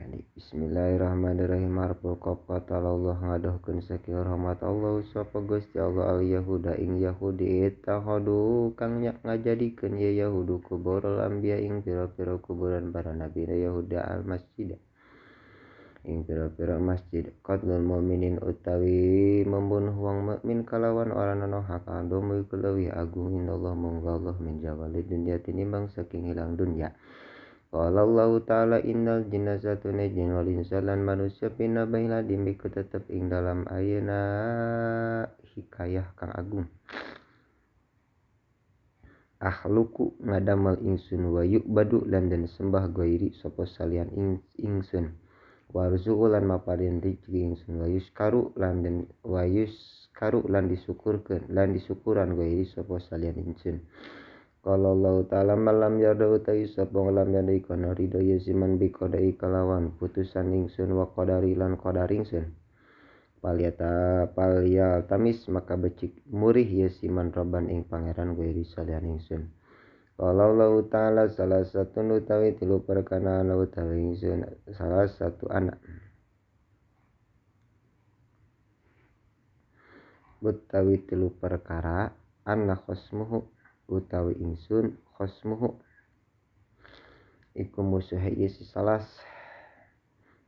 Kali-kali. Bismillahirrahmanirrahim. Harful qaf qatalallah ngadohkeun saking rahmat Allah sapa Gusti Allah al Yahuda ing Yahudi ittakhadu kang ngajadikeun ye Yahudu kuburul anbiya ing pira-pira kuburan para nabi Yahuda al masjid ing pira-pira masjid. Qatlul mukminin utawi membunuh wong mukmin kalawan ora ana hak adomu iku leuwih agung inallah monggo Allah min jawali dunya tinimbang saking hilang dunya. Qala Allah ta'ala innal jinna satune jin wal insa lan manusia pina baila dimiku tetep ing dalam ayeuna hikayah kang agung. Akhluqu ngadamel ingsun wa yu'badu lan den sembah ghairi sapa salian ingsun. Warzuqu lan maparin rezeki ingsun wa yuskaru lan den wa yuskaru lan disyukurkeun lan disukuran ghairi sapa salian ingsun. Qala Allah ta'ala malam yarda utawi sapa lam yarda iku ridho ya siman bi qadai kalawan putusan ingsun wa qadari lan qadar ingsun. Paliyata paliyal tamis maka becik murih ya siman roban ing pangeran ghairi salian ingsun. Qala Allah ta'ala salah satu utawi tilu perkara ana utawi ingsun salah satu anak utawi tilu perkara anna khosmuhu utawi ingsun khosmuhu iku musuhe ieu si salas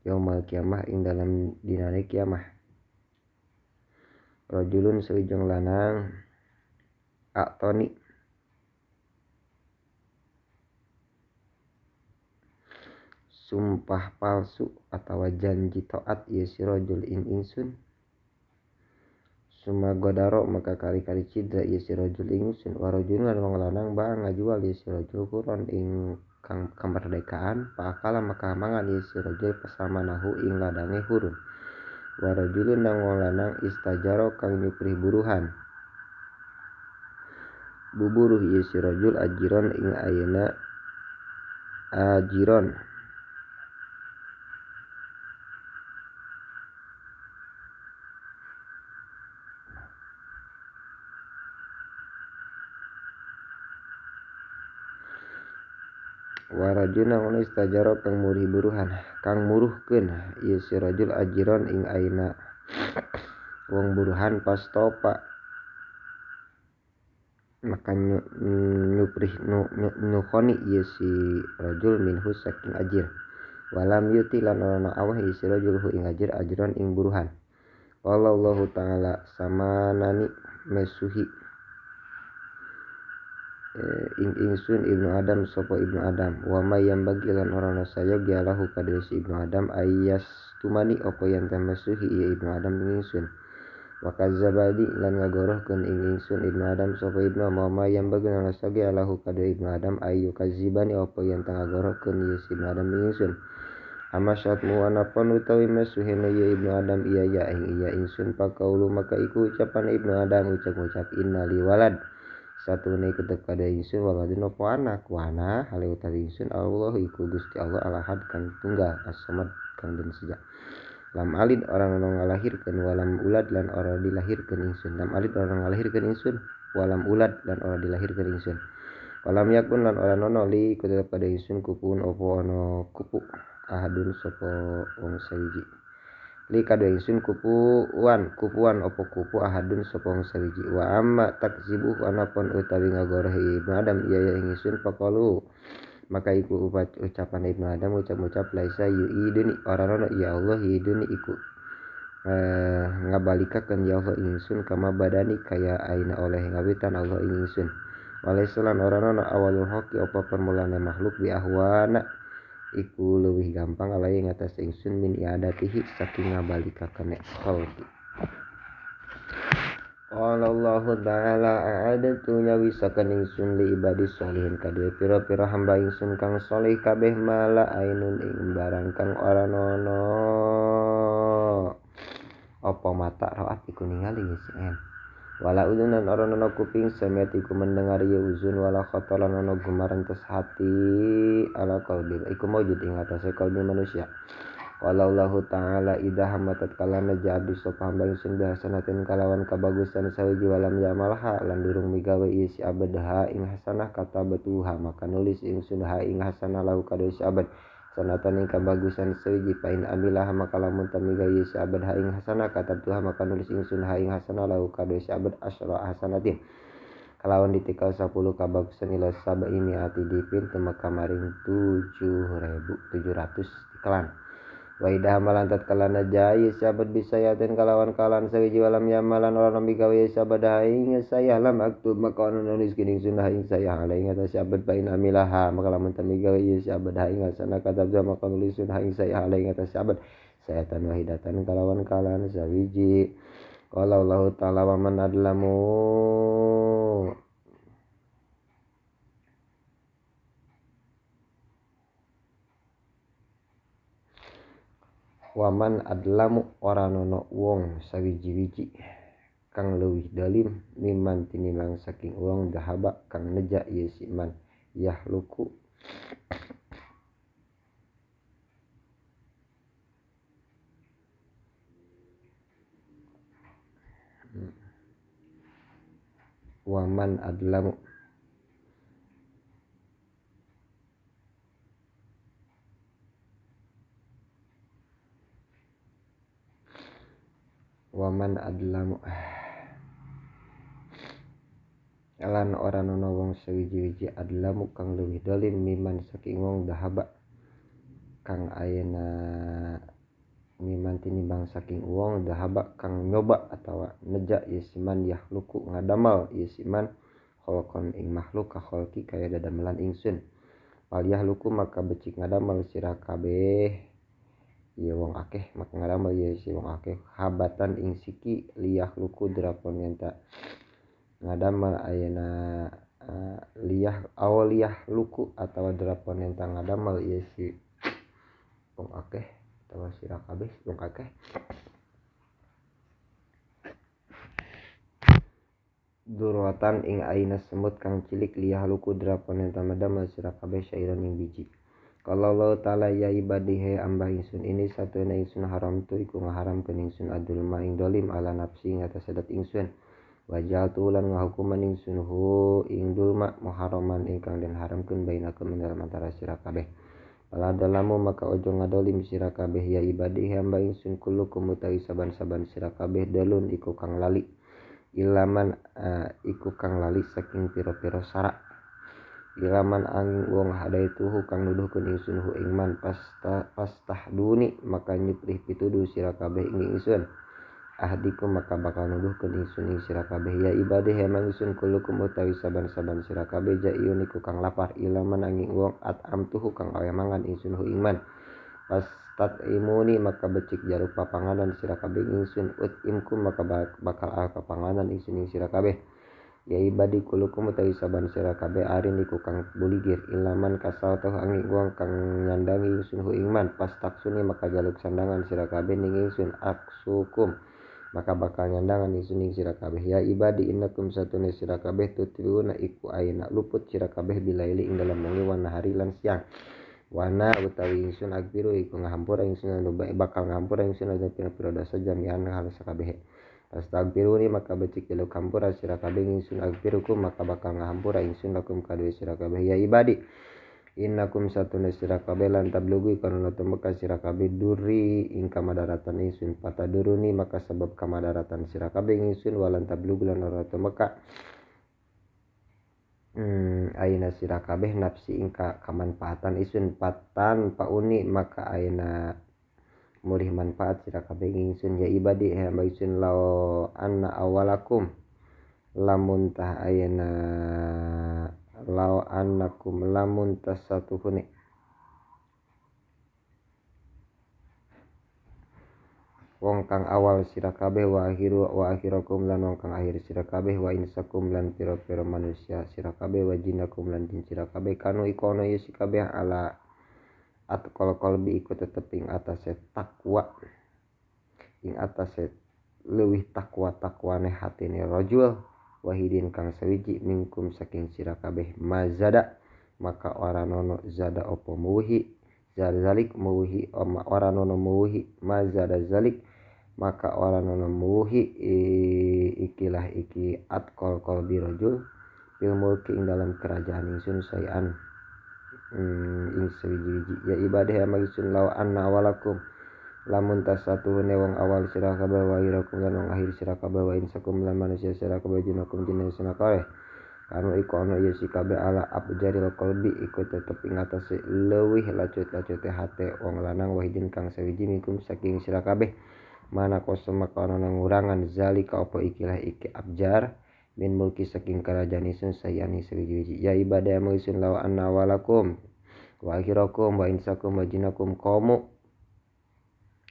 yaumal kiamah ing dalam dinane kiamah. Rajulun sawijeng lanang aktoni sumpah palsu atawa janji taat ieu si rajul ing ingsun. Sumagodaro maka kali-kali cidra ieu si rajul ingsun wa rajulun lan wong lanang ba ngajual ieu si rajul kuron ing kang kemerdekaan paakala maka mangan ieu si rajul pasamanahu ing ladange hurun. Wa rajulun lan wong lanang istajaro kang nyuprih buruhan buburuh ieu si rajul ajiron ing ayeuna ajiron warajuna ngono istajaro kang murih buruhan kang muruhkeun ieu si rajul ajiron ing aina wong buruhan pastopa maka nyuprih nukhoni ieu si rajul minhu saking ajir walam yuti lan ana awah ieu si rajul hu ing ajir ajiron ing buruhan. Wallahu ta'ala samanani mesuhi ing ingsun Ibnu Adam sapa Ibnu Adam wa may yang bagi lan ora ana sayogi alahu kadhe si Ibnu Adam ayas tumani apa yen temesuhi ieu Ibnu Adam ing ingsun wa kadzabadi lan ngagorohkeun ing ingsun Ibnu Adam sapa Ibnu wa may yang bagi lan sayogi alahu kadhe Ibnu Adam ayu kadzibani apa yen ngagorohkeun ieu si Ibnu Adam ing ingsun amasyatmu anapun utawi mesuhene ieu Ibnu Adam iya ya ing iya ingsun pakaulu maka iku ucapan Ibnu Adam ucap-ucap innali walad satune ketep kada ingsun waladun apa anak wana hale utawi ingsun Allah iku Gusti Allah al-Ahad kang tunggal as-Samad kang den sejak lam alid orang ono ngalahirkeun walam ulad lan ora dilahirkeun ingsun lam alid orang ngalahirkeun ingsun walam ulad lan ora dilahirkeun ingsun walam yakun lan ora ono li ketep kada ingsun kupun apa ana kupu ahadun sapa wong sawiji li kadua ingsun kupuan kupuan opo kupu ahadun sapa wong sawiji wa amma takzibu anapun utawi ngagorohi Ibnu Adam iya ya ingsun paqalu maka iku ucapan Ibnu Adam ucap-ucap laisa yuiduni ora ono ya Allah yuiduni iku ngabalikakeun ya Allah ingsun kama badani kaya aina oleh ngawitan Allah ing ingsun walaisa lan ora ono awalul haqi apa permulane makhluk bi ahwana iku leuwih gampang alai ngatas ingsun min iadatihi saking ngabalikakeun khalqi. Qala Allah ta'ala a'adatu nyawisakeun ingsun li ibadi sholihin kadue pira-pira hamba ingsun kang soleh kabeh mala ainun ing barang kang ora nono apa mata roat iku ningali sien wala udunan ora nono kuping samiat iku mendengar ya uzun wala khatalan ono gumarentes hati ala qalbi iku maujud ing atase kalbi manusia. Qala Allah ta'ala idza hamatat kalana jadi sapa hamba ingsun bihasanatin kalawan kabagusan sawiji walam yamalha lan durung migawe ieu si abad ha ing hasanah kata batuha maka nulis ingsun ha ing hasanah lahu kadue si abad Sanatan ing kabagusan sewiji pain amilah maka lamun tamiga ye si abad ha ing hasanah katabtuha maka nulis ingsun ha ing hasanah lahu kadue si abad asyra hasanatin kalawan ditikal 10 kabagusan ila sab'i mi'ati dipin tumeka maring 7.700 tikelan. Wa idha malantat kalana jaya sahabat bisayatin kalawan kalan sawiji walam yamalan ora nabi gawe sahabat ing saya lam aktub maka ono nulis kining sunnah ing saya ala ing atas sahabat bain amilaha maka lamun tami gawe sahabat ing sana katabza maka nulis sunnah ing saya ala ing atas sahabat sayatan wahidatan kalawan kalan sawiji. Qala Allah ta'ala wa man adlamu waman adlamu ora nono wong sawiji-wiji kang leuwih dalim miman tinimbang saking wong dahaba kang neja ieu si man yahluku waman adlamu waman adlamu lan ora nono wong sawiji-wiji adlamu kang leuwih dolim miman saking wong dahaba kang ayeuna miman tinimbang saking wong dahaba kang nyoba atawa neja ieu si man yahluku ngadamal ieu si man kholqon ing makhluk ka kholqi kaya dadamelan ingsun wal yahluku maka becik ngadamal sira kabeh ieu wong akeh maka ngaramel ieu si wong akeh habatan ing siki liyah luku drapon yen ta ngadamel ayeuna liyah awliyah luku atawa drapon yen ta ngadamel ieu si wong akeh atawa sira kabeh wong akeh durwatan ing aina semut kang cilik liyah luku drapon yen ta ngadamel sira kabeh syairan ing biji. Kalau Allah Ta'ala ya ibadihe amba ingsun ini satuna ingsun haram tu iku ngaharamkeun ingsun adulma ing dolim ala nafsi ing atas adat ingsun wajal tu lan ngahukuman ingsun hu ing dulma muharraman ingkang den haramkeun bainakum ing dalem antara sira kabeh. Fala dalamu maka ojo ngadolim sira kabeh ya ibadihe amba ingsun kullukum utawi saban-saban sira kabeh dalun iku kang lali ilaman iku kang lali saking pira-pira sara ilaman angin wong hadaituhu kang nuduhkeun ingsun hu ing man pastahduni maka nyuprih pituduh sira kabeh ing ingsun ahdikum maka bakal nuduhkeun ingsun ing sira kabeh ya ibadih emang ingsun kulukum utawi saban-saban sira kabeh jaiun iku kang lapar ilaman angin wong atamtuhu kang awe mangan ingsun hu ing man pastatimuni maka becik jaluk papanganan sira kabeh ingsun utimkum maka bakal awe papanganan ingsun ing sira kabeh ya ibadi kulukum utawi saban sira kabeh arin iku kang buligir ilaman kasal teh angin wong kang nyandangi ingsun hu ing man pastaksuni maka jaluk sandangan sira kabeh ning ingsun aksukum maka bakal nyandangan ingsun ing sira kabeh ya ibadi innakum satune sira kabeh tutuna iku ayeuna luput sira kabeh bilaili ing dalem wengi wan hari lan siang wana utawi ingsun agbiru iku ngahampura ingsun anu bakal ngahampura ingsun ada pira-pira dosa jami'an hal sakabehe. Astagfiruni maka becik jaluk hampura sira kabeh ingsun agfirukum maka bakal ngahampura ingsun lakum kadue sira kabeh ya ibadi innakum satuna sira kabeh lan tablugu kana tumeka sira kabeh duri ing kamadaratan ingsun pataduruni maka sebab kamadaratan sira kabeh ingsun walan tablugu lan ora tumeka ayeuna sira kabeh nafsi ing kamanfaatan ingsun patan pauni maka ayeuna murih manfaat sira kabeh ingsun ya ibadi hamba ingsun lao anna awalakum lamun tah ayeuna lao annakum lamun tasatuhune wong kang awal sira kabeh wa akhiru wa akhirakum lan wong kang akhir sira kabeh wa insakum lan pira-pira manusia sira kabeh wa jinnakum lan jin sira kabeh kanu iku ana ya kabeh ala atqal qalbi iku tetep ing atase takwa ing atase leuwih takwa takwane hatine rajul wahidin kang sawiji mingkum saking sira kabeh mazada maka ora nono zada apa muwihi zalik muwihi ora nono muwihi mazada zalik maka ora nono muwihi ikilah iki atqal qalbi rajul fil mulki ing dalam kerajaan ingsun sayan ing sawiji-wiji ya ibadah ya magisun law anna awalakum lamun tasatuhune wong awal sira kabeh wa irakum lan wong akhir sira kabeh wa insakum lan manusia sira kabeh jinakum jin sira kabeh kanu iku ana ya si kabeh ala abjaril qalbi iku tetep ing atase leuwih lacut-lacute hate wong lanang wahidin kang sawiji minkum saking sira kabeh mana koso maka ana ngurangan zalika apa ikilah iki abjar min mulki saking kerajaan ingsun sayani sawiji-wiji ya ibadah maisun law anna walakum wa akhirakum wa insakum wa jinakum qamu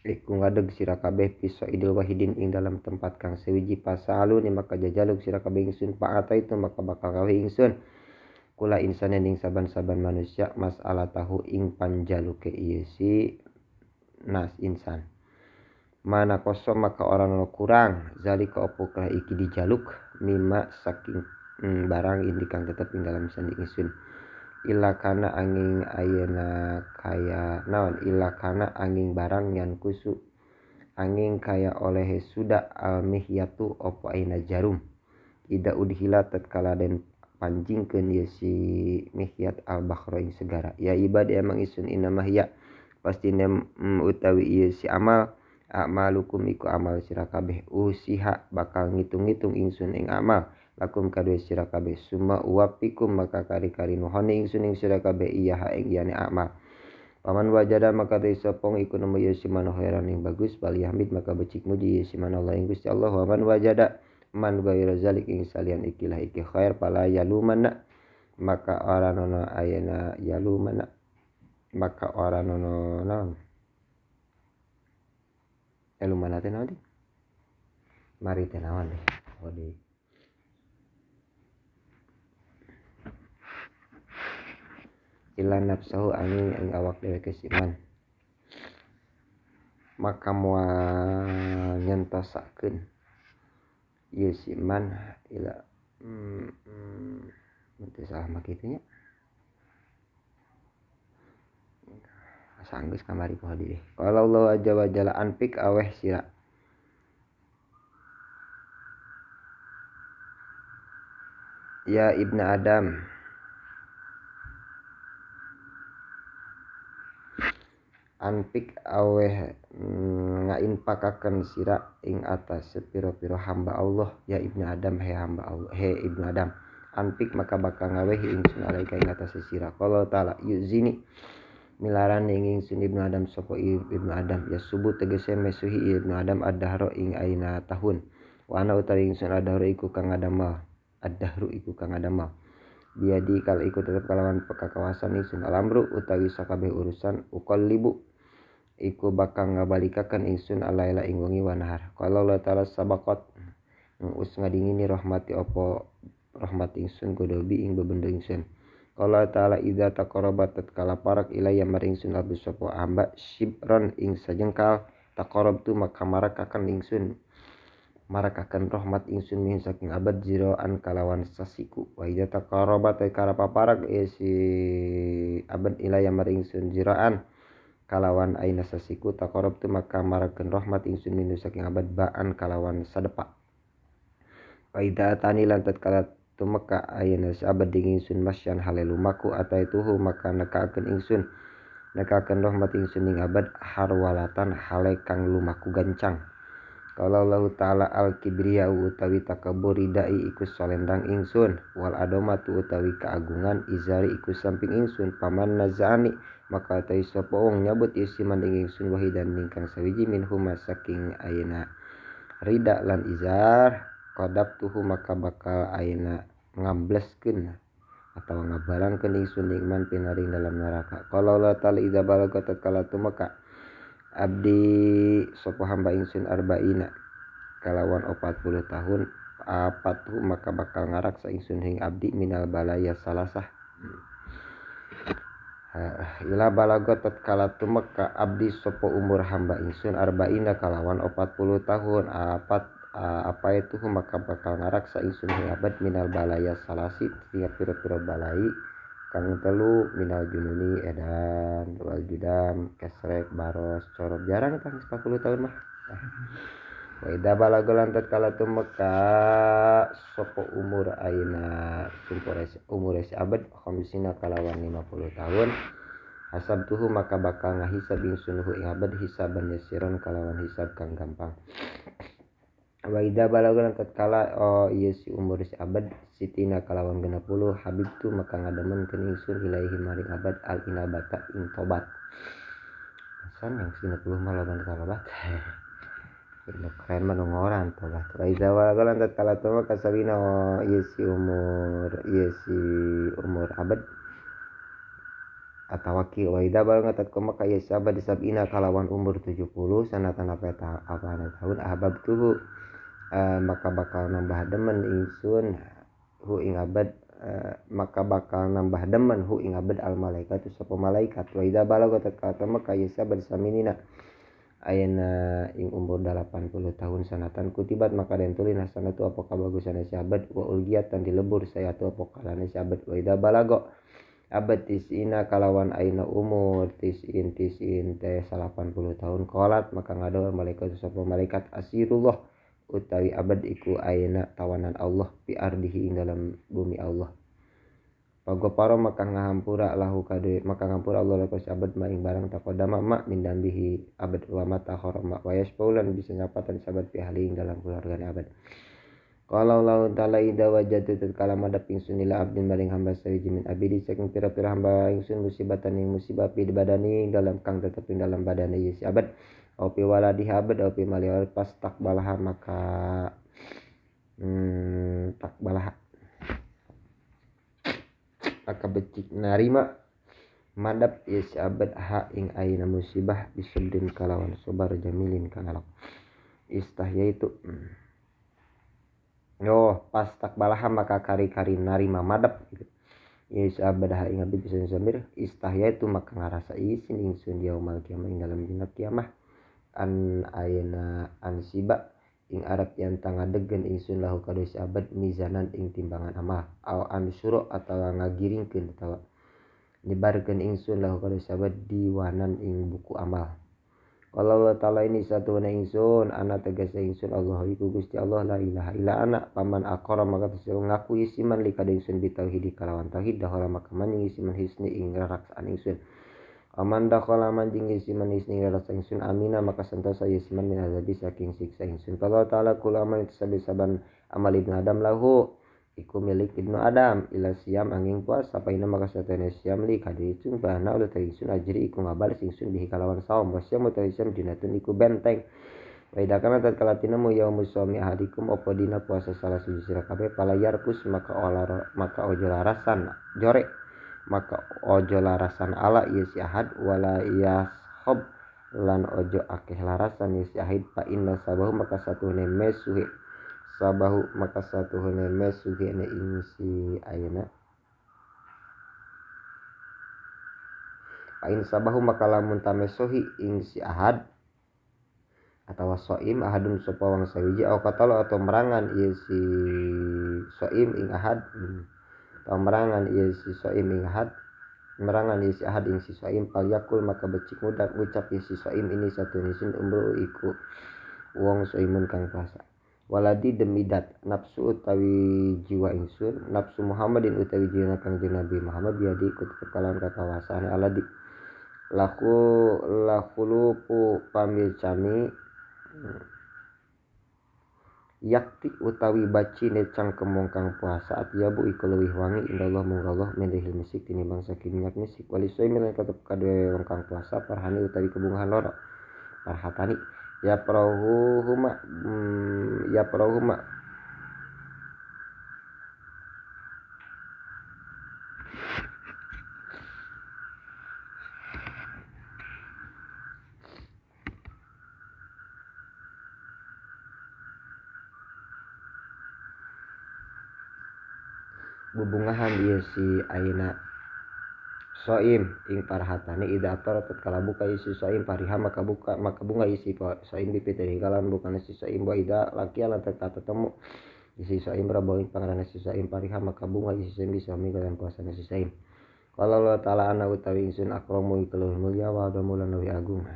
iku ngadeg sira kabeh piso idul wahidin ing dalam tempat kang sewiji pasalu ni maka jajaluk sira kabeh ingsun paata itu maka bakal gawe ingsun kula insane ning saban-saban manusia masalah tahu ing panjaluke ieu si nas insan mana koso maka orang ono kurang zalika opo kala iki dijaluk mimma saking barang indi kang tetep ing dalam sandi ingsun illa kana angin ayeuna kaya naon illa kana angin barang yan kusu angin kaya oleh suda almihyatu opo aina jarum ida udhila tatkala den panjingkeun ye si mihyat al bakhra ing segara ya ibadah emang ingsun inamah ya pastine utawi ieu si amal amalukum iku amal sira kabeh usiha bakal ngitung-ngitung ingsun ing amal lakum kadue sira kabeh summa uwapikum maka kari-kari nuhoni ingsun ing sira kabeh iya ha ing iyane amal paman wajada maka te sapa iku nemu ye si man khairan ing bagus bal yahmid maka becik muji ye si man Allah ing Gusti Allah wa man wajada man ghairu zalik ing salian ikilah iki khair pala yalumana maka ora nono ayana yalumana maka ora nono naon yalumana teh naon mari teh naon deh oh di ila nafsahu angin ing awak dheweke siman maka moal nyentosakeun ieu siman ila teu salah mah kitu nya asa anggeus kamari poho deui qala Allah azza wa jalla anfik aweh sira ya ibna Adam anfik aweh ngainfakaken sira ing atase pira-pira hamba Allah ya ibnu Adam he hamba Allah he ibnu Adam anfik maka bakal ngawehi ingsun alaika ing atase sira qala ta'ala yuzini milaran ing ingsun ibnu Adam sapa ibnu Adam ya subuh tegese mesuhi ibnu Adam ad-dahra ing aina tahun wa ana utawi ingsun ad-dahra iku kang ngadamel ad-dahru iku kang ngadamel biadi kal iku tetep kalawan pekakawasan ingsun alamru utawi sakabeh urusan uqallibu iku bakal ngabalikaken ingsun alaila ing wengi wa nahar qala Allah ta'ala sabaqat us ngadingini rahmati apa rahmat ingsun godobi ing bebendo ingsun qala ta'ala idza taqarrabat tatkala parak ilayya maring ingsun abdu sapa hamba shibron ing sajengkal taqarrabtu maka marakaken ingsun marakaken rahmat ingsun min saking abad ziroan kalawan sasiku wa idza taqarrabat tatkala paparak si abad ilayya maring ingsun ziroan kalawan aina sasiku taqarrabtu maka marakeun rahmat ingsun min saking abad ba'an kalawan sadepak wa idza atani lan tatkala tumeka ayeuna si abad ding ingsun masyan halelumaku ataituhu maka nekakeun ingsun nekakeun rahmat ingsun ing abad harwalatan hale kang lumaku gancang qala Allah ta'ala al kibriya utawi takabbur ridai iku salendang ingsun wal adomatu utawi keagungan izari iku samping ingsun paman nazani maka ta sapa wong nyabut isi man ing ingsun wahidan ingkang sawiji minhuma saking ayeuna rida lan izar qadab tuhu maka bakal ayeuna ngambleskeun atawa ngabalangkeun ingsun nikman pinaring dalam neraka qala Allah ta'ala idza balaga tatkala tumeka abdi sapa hamba ingsun arba'ina kalawan 40 tahun apatu maka bakal ngaraksa ingsun hing abdi minal balaya salasah ila balaga tatkala tumeka abdi sapa umur hamba ingsun arba'ina kalawan 40 tahun apat apa itu maka bakal ngaraksa ingsun hing abad minal balaya salasi tiga pira-pira balai kang telu minal jununi edan wal judam kesrek baros corok jarang tang 40 tahun mah. Wa idza balaga lan tatkala tumeka sapa umur aina umur si abad khamsina kalawan 50 tahun hasabtuhu maka bakal ngahisab ingsun hu ing abad hisaban yasiran kalawan hisab kang gampang. Wa idza balaga lan tatkala ieu si umur si abad sitina kalawan 60 habibtu maka ngademenkeun ingsun ilaihi maring abad al inabata ing tobat. San yang 90 mah loba tobat. Keren mah ngoran tobat. Wa idza balaga lan tatkala tumeka sabina ieu si umur abad atawa ki wa idza balaga tatkala ieu si abad sabina kalawan umur 70 sanatan apa tahun ahbabtuhu maka bakal nambah demen ingsun hu ing abad maka bakal nambah demen hu ing abad al malaikat sapa malaikat. Wa idza balaga tatkala maka ieu si abad saminina ayana ing umur 80 tahun sanatan kutibat maka den tulin hasanatu apa kabagusan si abad wa ulgiyatan dilebur sayatu apa kalane si abad. Wa idza balaga abad tisina kalawan aina umur tisin tisin teh 80 tahun kolat maka ngadawa malaikat sapa malaikat asirullah utawi abad iku aina tawanan Allah fi ardihi ing dalam bumi Allah. Pagoparo maka ngahampura lahu kade maka ngahampura Allah lahu abad ma ing barang taqaddama ma min dambihi abad wa mata kharama wa yasbaulan bisa nyapatan sahabat fi ahli ing dalam keluargane abad. Kalau Allah ta'ala idza wajadu tatkala madhep ingsun ila abdin maring hamba sawiji min abidi saking pira-pira hamba ingsun musibatan ing musibah fi badani dalam kang tetep ing dalam badane ieu si abad au fi waladihi abad au fi mali pas takbalaha maka takbalaha maka becik narima madhep ieu si abad ha ing ayeuna musibah bisabrin kalawan sabar jamilin kang elok istahyaitu. Yo pas takbalaha maka kari-kari narima madep gitu. Ya sabadah ing abdi bisa samir istahyaitu maka ngarasa isin ingsun yaumal kiamah ing dalam dina kiamah an ayana ansiba ing arab yang tangadegen ingsun lahu kadu si abad mizanan ing timbangan amal au ansuro atawa ngagiringkeun atawa nyebarkeun ingsun lahu kadu si abad diwanan ing buku amal. Kalau Allah Ta'ala ini satu na ingsun ana tegese ingsun Allah iku Gusti Allah la ilaha illa ana paman aqara maka teu ngaku isiman li kada ingsun bi tauhidi kalawan tauhid dahala maka manjing isiman hisni ing raraksaan ingsun aman dakhala manjing isiman hisni ing raraksaan ingsun amina maka sentosa isiman min azabi saking siksa ingsun. Kalau Ta'ala kul amal saban amal ibnu Adam lahu iku milik ibnu Adam ila siam angin puasa paina maka satene siam li kadi ingsun bahana ulah ingsun ajri iku ngabales ingsun bihi kalawan saum wasyam utawi siam dinatun iku benteng. Wa idza kana tatkala tinemu yaumus shaumi ahadikum apa dina puasa salah siji sira kabeh pala yarkus maka olar maka ojo larasan jorek maka ojo larasan ala ieu si ahad wala yashob lan ojo akeh larasan ieu si ahad fa inna sabahu maka satuhne mesuhi sabahu maka satuhune mesuhene ing si ayeuna pain sabahu maka lamun tamesohi ing si ahad atawa soim ahadun sapa wong sawiji au katalo atau merangan ieu si soim ing ahad atau merangan ieu si soim ing ahad merangan ieu si ahad ing si soim pal yakul maka becik mudah ngucap ieu si soim ini satu nisun umru iku wong soimun kang puasa. Waladi demi dat nafsu utawi jiwa ingsun nafsu Muhammadin utawi jiwa Kangjeng Nabi Muhammad biadi ikut kekalahan kakawasaan aladi laku lakhulupu pamil cami yakti utawi bacine cangkem wong kang puasa atyabu iku leuwih wangi indallah munggallah min rihil misik tinimbang saking minyak misik wali soimi lan tetep kadue wong kang puasa parhani utawi kebungahan loro parhatani ya perahu huma ya perahu huma bubungahan ieu si ayeuna soim ing parhatani ida atar tatkala buka isi soim pariha maka buka maka bunga isi soim dipiteri kalan bukan si soim wa ida laki lan tatkala tetemu isi soim rabo ing pangarane si soim pariha maka bunga isi soim bisa mi kalan puasane si soim. Kalau Allah Ta'ala ana utawi ingsun akramu iku leuwih mulya wa adamu lan leuwih agung.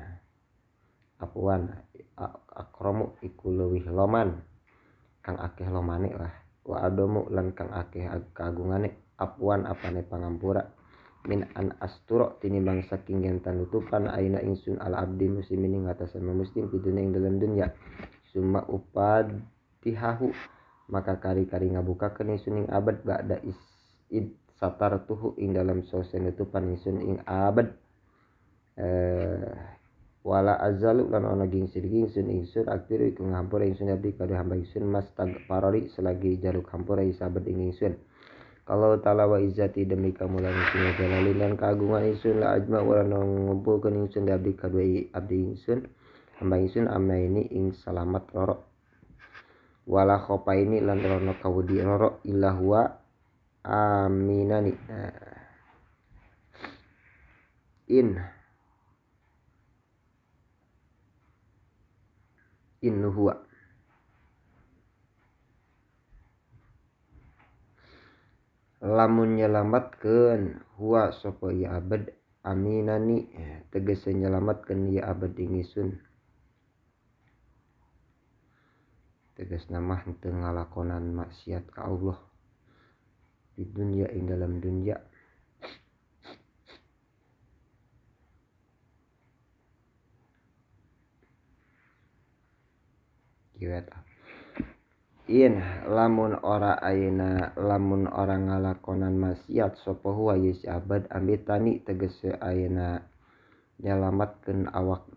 Apuan akramu iku leuwih loman kang akeh lomane lah wa adomu lan kang akeh kagungane apuan apane pangampura min an asturo tinimbang saking yen tanutupan aina ingsun ala abdi muslimin ing atase muslim pidune ing dalam dunya summa upadihahu maka kari-kari ngabukakeun ingsun ing abad ba'da id satartuhu ing dalam sose nutupan ingsun ing abad wala azalu lan ana gingsir gingsun ingsun aktiru iku ngampura ingsun abdi kada hamba ingsun mastagfarori selagi jaluk hampura isabet ing ingsun. Kalau ta'ala wa izzati demi kamulan ingsun wa jalalin dan keagungan ingsun la ajma wa ngumpulkeun ingsun abdi kadua abdi ingsun hamba ingsun amna ini ing salamat roro wala khopaini lan rono kawudi roro illa huwa aminani. In huwa lamun nyelamatkeun huwa sapa ya abad aminani tegese nyelamatkeun ya abad ing ingsun tegasna mah henteu ngalakonan maksiat ka Allah di dunia ing dalam dunia. Kieu eta in lamun ora ayeuna lamun ora ngalakonan maksiat sapa huwa ye si abad amitani tegese ayeuna nyelamatkeun awak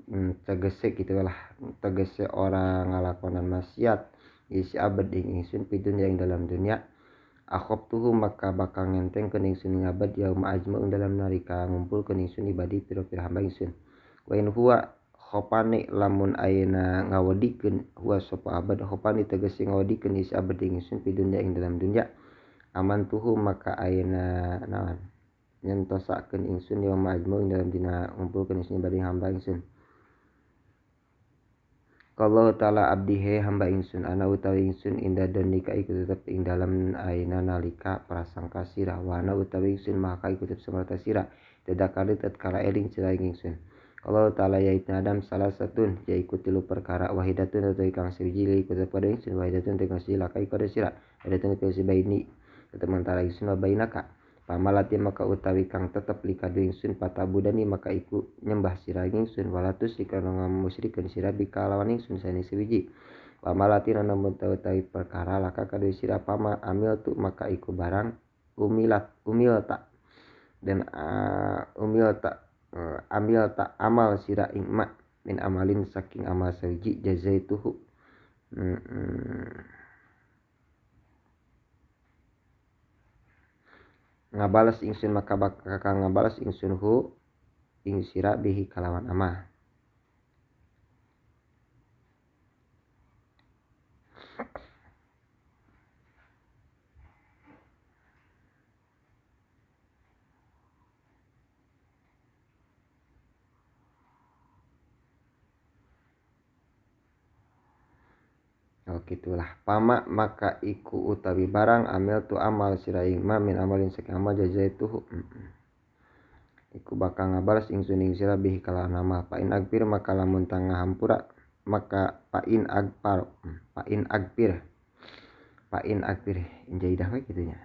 tegese kitu lah tegese ora ngalakonan maksiat ye si abad ing ingsun pidun ing dalam dunia akhobtuhu maka bakal ngentengkeun ingsun ing abad yauma ajma ing dalam nalika ngumpulkeun ingsun ibadi pira-pira hamba ingsun wa in huwa khopani lamun ayeuna ngawedikeun huwa sapa abad khopani tegese ngawedikeun isi abad ing ingsun fi dunya ing dalam dunya aman tuhu maka ayeuna naon nyentosakeun ingsun yauma ajma ing dalam dina ngumpulkeun ingsun ibadi hamba ingsun. Kalau ta'ala abdi he hamba ingsun ana utawi ingsun inda donika iku tetep ing dalam ayeuna nalika prasangka sira wa ana utawi ingsun maka iku tetep samarta sira tidak kali tatkala eling sira ing ingsun. Allah ta'ala ya ibnu Adam salah satun yaiku tilu perkara wahidatun utawi kang siji iku tetep padha ingsun wahidatun utawi kang siji laka iku padha sira wahidatun utawi baini tetep antara ingsun wa bainaka pamalati maka utawi kang tetep likadu ingsun patabudani maka iku nyembah sira ingsun walatus dikana ngamusyrikeun sira bika lawan ingsun sane sewiji pamalati namun utawi perkara laka kadu sira pama amil tu maka iku barang umilat umil tak dan umil tak amil tak amal sira ing ma min amalin saking amal sawiji jazaituhu ngabalas ingsun maka bakal ngabalas ingsun hu ing sira bihi kalawan amal. Oh gitulah pama maka iku utawi barang amil tu amal sira ing ma min amalin saking amal jazaituhu iku bakal ngabalas ingsun ing sira bihi kalawan amal. Fa in agfir maka lamun tangah hampura maka fa in agfar fa in agfir fa in agfir injaidah we kitu nya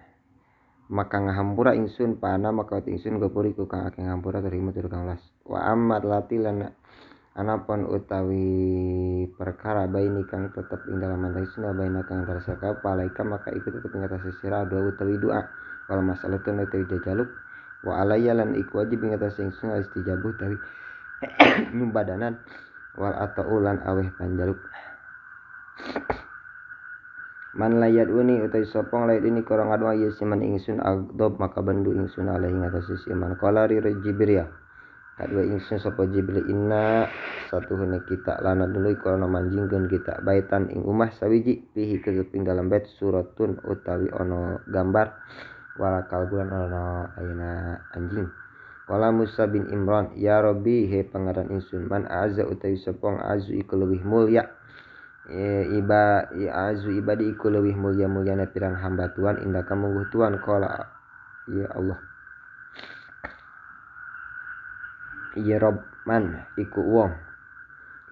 maka ngahampura ingsun pana maka ingsun gapuri ku kang akeh ngampura terima tur kang las wa ammat lati lan anapun utawi perkara baini kang tetep ing dalam antara ingsun wa baina kang antara saka palaika maka iku tetep ing atase sira doa utawi doa wal masalatun utawi jajaluk wa alayya lan iku wajib ing atase ingsun istijabuh utawi nyumbadanan wal atau lan aweh panjaluk man layat uni utawi sapa layat ini kurang adu ye siman ingsun agdob maka bendu ingsun alaihi ing atase siman qala ri jibril kadua ingsun sapa Jibril inna satuhune kita lana dulu iku ana manjingkeun kita baitan ing umah sawiji fihi ketep ing dalam bait suratun utawi ana gambar walakal bulan ana ayeuna anjing. Qala Musa bin Imran ya Rabbi he pangeran ingsun man azza utawi sapa azu iku leuwih mulya iba azu ibadi iku leuwih mulya-mulyana pirang hamba tuan indaka mungguh tuan. Qala ya Allah ya Rob man iku wong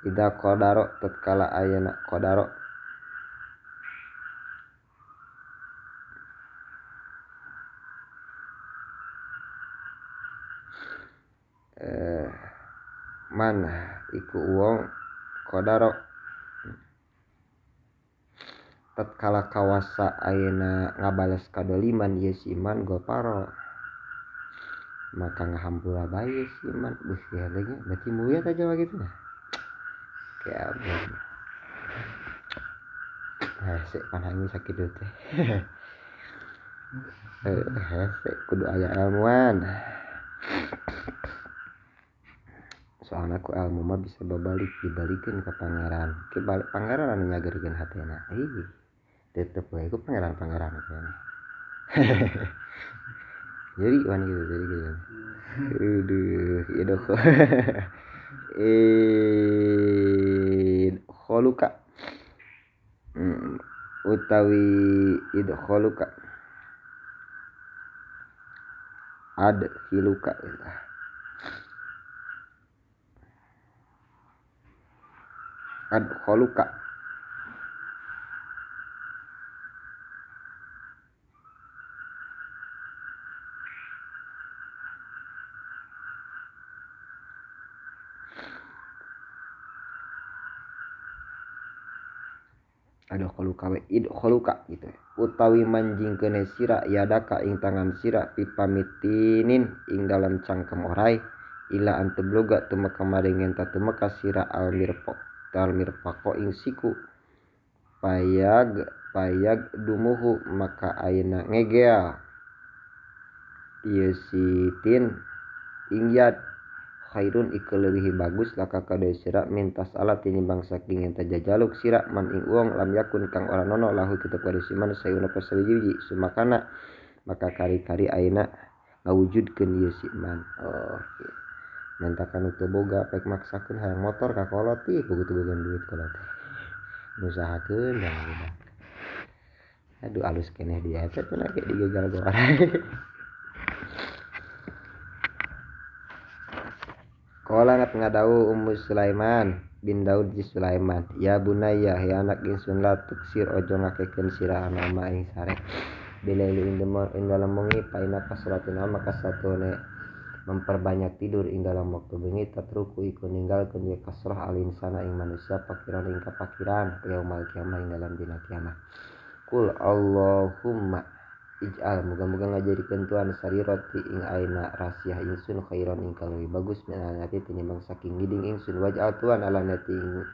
Ida qadaro tatkala ayana qadaro man iku wong qadaro tatkala kawasa ayeuna ngabales kadoliman ieu si iman goparo maka ngahampura bae si iman. Beuh ya lagi berarti mulia aja gitu nah. Kayak hese panhangi sakit teh. Hese kudu aya ilmuan. Soalna ku ilmu mah bisa babalik dibalikeun ka pangeran. Ke balik pangeran anu nyagerkeun hatena. Ih, tetep we ku pangeran-pangeran kayaknya. Jadi wan gitu jadi gitu. Aduh, ieu doh. Kholuka utawi idkholuka adkhiluka adkholuka adkholuka we idkholuka gitu utawi manjingkeun sira yadaka ing tangan sira pipamitinin ing dalam cangkem orai ila antebloga tumeka maring enta tumeka sira almirpo almirpako ing siku payag payag dumuhu maka ayeuna ngegel ieu si tin ing yad khairun iku leuwih bagus laka kadeu sira mintas alat tinimbang saking enta jajaluk sira man ing uang lam yakun kang ora nono lahu kitu kadeu siman sayuna apa sawiji sumakana maka kari-kari ayeuna ngawujudkeun ieu si man. Oh gitu. Mentakan teu boga pek maksakeun hayang motor ka kolot ih boga teu boga duit kolot teh ngusahakeun jangan. Aduh alus keneh dia teh cenah ge digagal goreng. Qala ngat ngadau Ummu Sulaiman bin Daud ji Sulaiman ya bunayya ya anak ingsun la tuksir ojo ngakekeun sira anama ing sare bilaili ing dalem wengi paina kasratuna maka satune memperbanyak tidur ing dalam waktu bengi tatruku iku ninggalkeun ye kasrah al insana ing manusia pakiran ing kapakiran yaumal kiamah ing dalam dina kiamah. Qul Allahumma ij'al muga-muga ngajadikeun Tuhan sarirati ing aina rasiah ingsun khairan ing kaleuwih bagus minanati tinimbang saking ngiding ingsun waj'al Tuhan alanati ing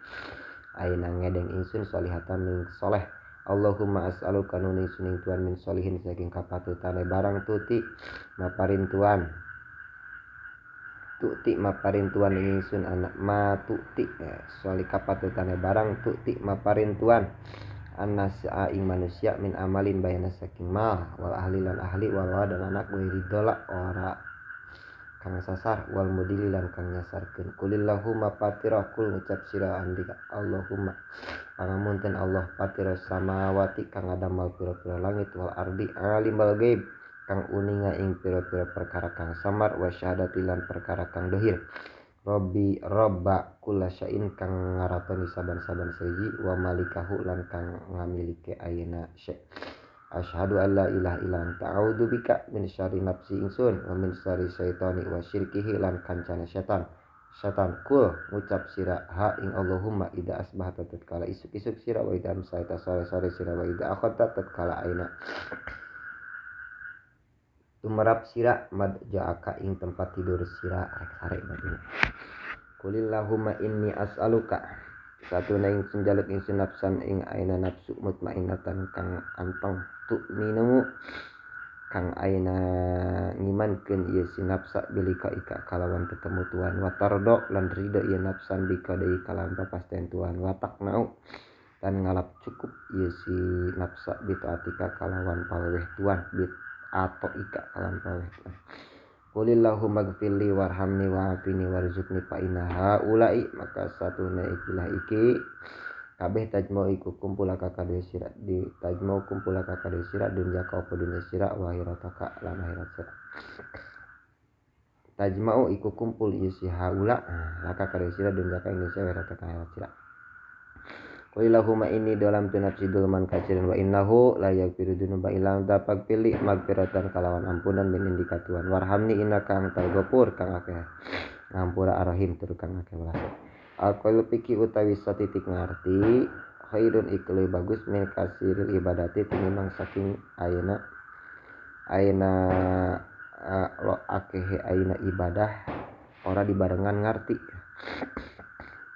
aina ngedeng ingsun solihatan ing soleh. Allahumma as'aluka nun ingsun ing Tuhan min solihin saking kapatutane barang tuti maparin Tuhan tuti maparin Tuhan ing ingsun anak ma tuti soli kapatutane barang tuti maparin Tuhan annas ing manusia min amalin bayana saking mal wal ahli lan ahli wal dan anak wiridola ora kang sasar wal mudili lan kang nyasarkeun. Kulillahumma patira kul ngucap sira andika Allahumma pangamunten Allah patira samawati kang ngadamel pira-pira langit wal ardi alimul ghaib kang uninga ing pira-pira perkara kang samar wa syahadati lan perkara kang dohir. Rabbi robba kulla syai'in kang ngaratoni saban-saban siji wa malikahu lan kang ngamilike ayeuna syai. Asyhadu an la ilaha illa anta a'udzu bika min syarri nafsi ingsun wa min syarri syaitani wa syirkihi lan kancana setan. Setan kul ngucap sira ha ing Allahumma ida asbahta tatkala isuk-isuk sira wa ida amsayta sore-sore sira wa ida akhadta tatkala ayeuna tumerap sira madja'aka ing tempat tidur sira rek sare batin. Kulillahumma inni as'aluka satuna ingsun jaluk ingsun nafsan ing aina nafsu mutmainnatan kang anteng tu'minu kang aina ngimankeun ieu si nafsa bilika ika kalawan tetemu Tuhan wa tardo lan ridho ieu nafsan bika deui kalawan papasten Tuhan wa taqnau lan ngalap cukup ieu si nafsa bitaatika kalawan paweh Tuhan bit atau ika kalam paweh. Qulillahumma gfirli warhamni wa'afini warzuqni fa inna haula'i maka satuna ikilah iki kabeh tajmau iku kumpul ka kadue sira di tajmau kumpul ka kadue sira dunya ka apa dunya sira wa akhirataka lan akhirat sira. Tajma'u iku kumpul ieu si haula laka kada sira dunya ka Indonesia werata ka akhirat sira. Qulillahumma inni dalam tu nafsi dulman katsiran wa innahu la yaghfiru dzunuba illa anta faghfirli maghfiratan kalawan ampunan min indika Tuhan warhamni innaka antal ghafur kang akeh ngampura arrahim tur kang akeh welas. Alqaul piki utawi satitik ngarti khairun iku leuwih bagus min kasiril ibadati tinimbang saking ayeuna ayeuna lo akehe ayeuna ibadah ora dibarengan ngarti.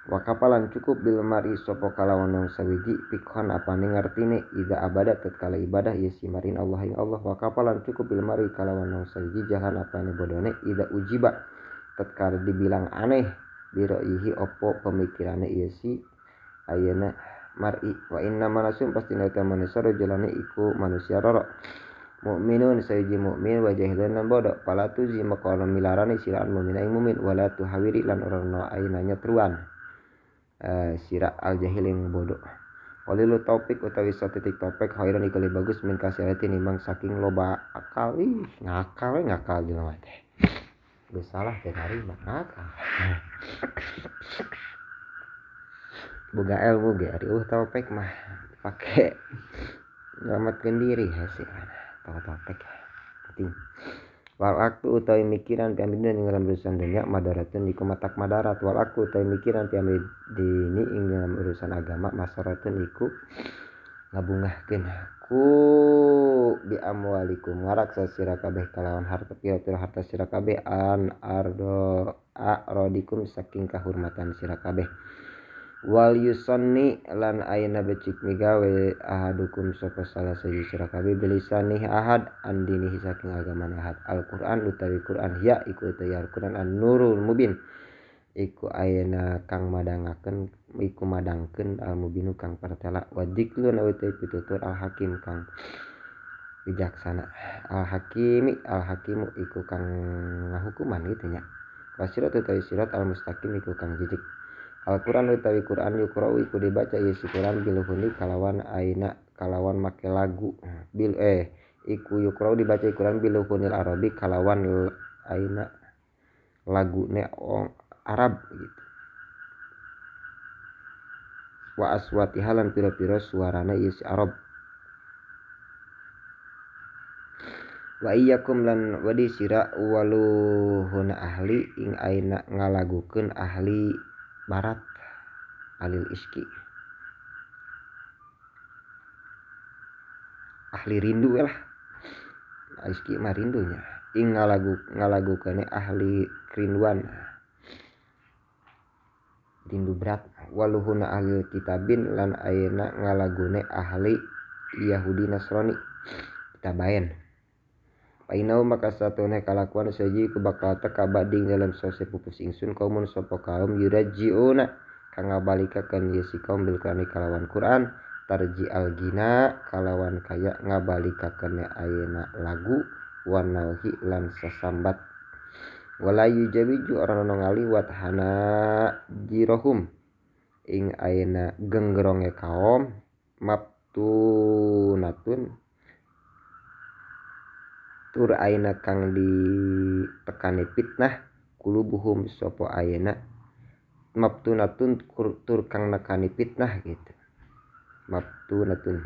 Wa kapalan cukup bil mari sapa kalawan wong sawiji pikhon apane ngartine ida abada tatkala ibadah ieu si marin Allah ing Allah. Wa kapalan cukup bil mari kalawan wong sawiji jahan apane bodone ida ujiba tatkala dibilang aneh biroihi opo pemikirane ieu si ayeuna mar'i. Wa inna manasum pasti nata manusia rajulane iku manusia roro mukminun sayji mukmin wa jahilun lan bodoh pala tuzi maqala milarani sira al mukmin ing mukmin wala tuhawiri lan ora ono ainanya truan sira al jahil ing bodoh. Qalilu taufik utawi satitik taufik khairan iku lebih bagus min kasirati nimang saking loba akal. Ih ngakal we ngakal jelema teh geus salah teh narima ngakal boga ilmu ge ari eueuh taufik mah pake nyelametkeun diri hese taufik penting. Wal aktu utawi mikiran piamri ing dalam urusan dunya madaratun iku matak madarat. Wal aktu utawi mikiran piamri dini ing dalam urusan agama masaratun iku ngabungahkeun ku bi amwalikum ngaraksa sira kabeh kalawan harta pira-pira harta sira kabeh an ardo a'radikum saking kahurmatan sira kabeh. Wal yusanni lan ayeuna becik migawe ahadukum sapa salah sahiji sira kabeh bilisani ahad andinihi saking agamana ahad. Al-Qur'an utawi Qur'an ya iku utawi Al-Qur'an an-nurul mubin iku ayeuna kang madangakeun iku madangkeun al-mubinu kang pertela. Wa dzikrun utawi pitutur al-hakim kang bijaksana. Al-hakimi al-hakimu iku kang ngahukuman kitu nya. Wa sirat utawi sirat al-mustaqim iku kang jijik. Al-Qur'an utawi Qur'an yuqra'u iku dibaca ieu si Qur'an biluhuni kalawan aina kalawan make lagu bil iku yuqra'u dibaca Qur'an biluhunil arabi kalawan aina lagune Arab gitu. Wa aswatiha lan pira-pira suarana ieu si Arab. Wa iyyakum lan wedi sira waluhuna ahli ing aina ngalagukeun ahli barat alil iski ahli rindu lah iski mah rindunya ing ngalagukeun ahli kerinduan rindu berat. Waluhuna ahli kitabin lan ayeuna ngalagune ahli Yahudi Nasrani kitabaen. Painau maka satune kalakuan saji ku bakal teka bading dalam sose pupus ingsun kaumun sapa kaum yurajiuna kang ngabalikakeun ieu si kaum bil Qur'ani kalawan Qur'an tarji algina kalawan kaya ngabalikakeun ayeuna lagu wanauhi lan sasambat. Wala yujawiju ora ono ngaliwat hana jirohum ing ayeuna genggeronge kaum mabtunatun tur ayeuna kang ditekani fitnah kulubuhum sapa ayeuna mabtunatun tur kang nekani fitnah gitu. Mabtunatun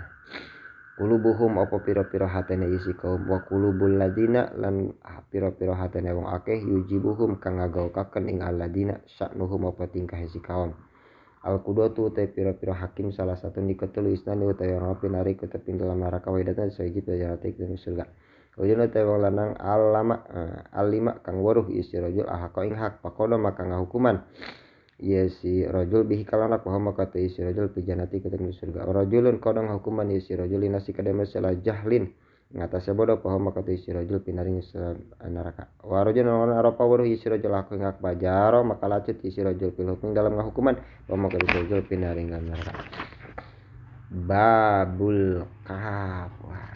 kulubuhum apa pira-pira hatene isi kaum wa kulubul ladina lan pira-pira hatene wong akeh yujibuhum kang ngagaukaken ing alladina sya'nuhum apa tingkah isi kaum. Al qudatu te pira-pira hakim salah satu diketelu isnani utawi ora pinari ketepin dalam neraka waidatan saiji pajarate ing surga. Ujuna te wong lanang alama alima kang weruh isi rajul ahqa ing hak pakono maka ngahukuman ieu si rajul bihi kalawan hak maka te isi rajul pijanati ketemu surga. Rajulun kono ngahukuman ieu si rajul linasi kadema salah jahlin ngatasé bodoh poho maka te isi rajul pinaring neraka. Wa rajulun arafa weruh isi rajul hak ing hak bajaro maka lacut isi rajul fil hukmi dalam ngahukuman poho maka isi rajul pinaring neraka. Babul Kahf. Wah.